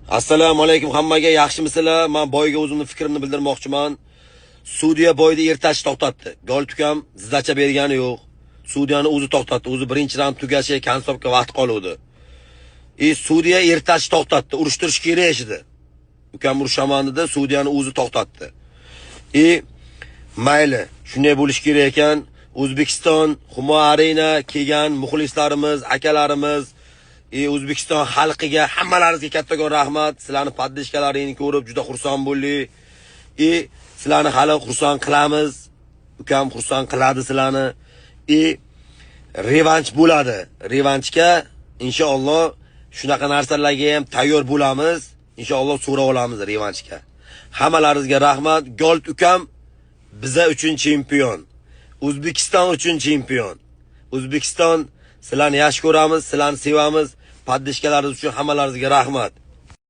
Assalomu alaykum hammaga, yaxshimisizlar? Men бой ga o'zimni fikrimni bildirmoqchiman. Sudya бой ni ertachi to'xtatdi. Gold ukam сдача bergani yo'q. Sudyani o'zi to'xtatdi. O'zi birinchi raund tugashiga концовка vaqt qoluvdi. И sudya ertachi to'xtatdi. Urushtirish kerak edi. Ukam urushaman dedi, sudyani o'zi to'xtatdi. И mayli, shunday bo'lishi kerak ekan. O'zbekiston Humo Arena kelgan muxlislarimiz, akalarimiz, и O'zbekiston xalqiga, hammalaringizga kattakon rahmat. Sizlarni поддержка laringni ko'rib juda xursand bo'ldik. И sizlarni hali xursand qilamiz. Ukam xursand qiladi sizlarni. И revansh bo'ladi. Revanshga inshaalloh shunaqa narsalarga ham tayyor bo'lamiz. Inshaalloh so'rab olamiz revanshga. Hammalaringizga rahmat. Gold ukam biza uchun chempion. O'zbekiston uchun chempion. O'zbekiston, sizlarni yaxshi ko'ramiz, sizlarni sevamiz. Поддержка laringiz uchun hammalaringizga rahmat.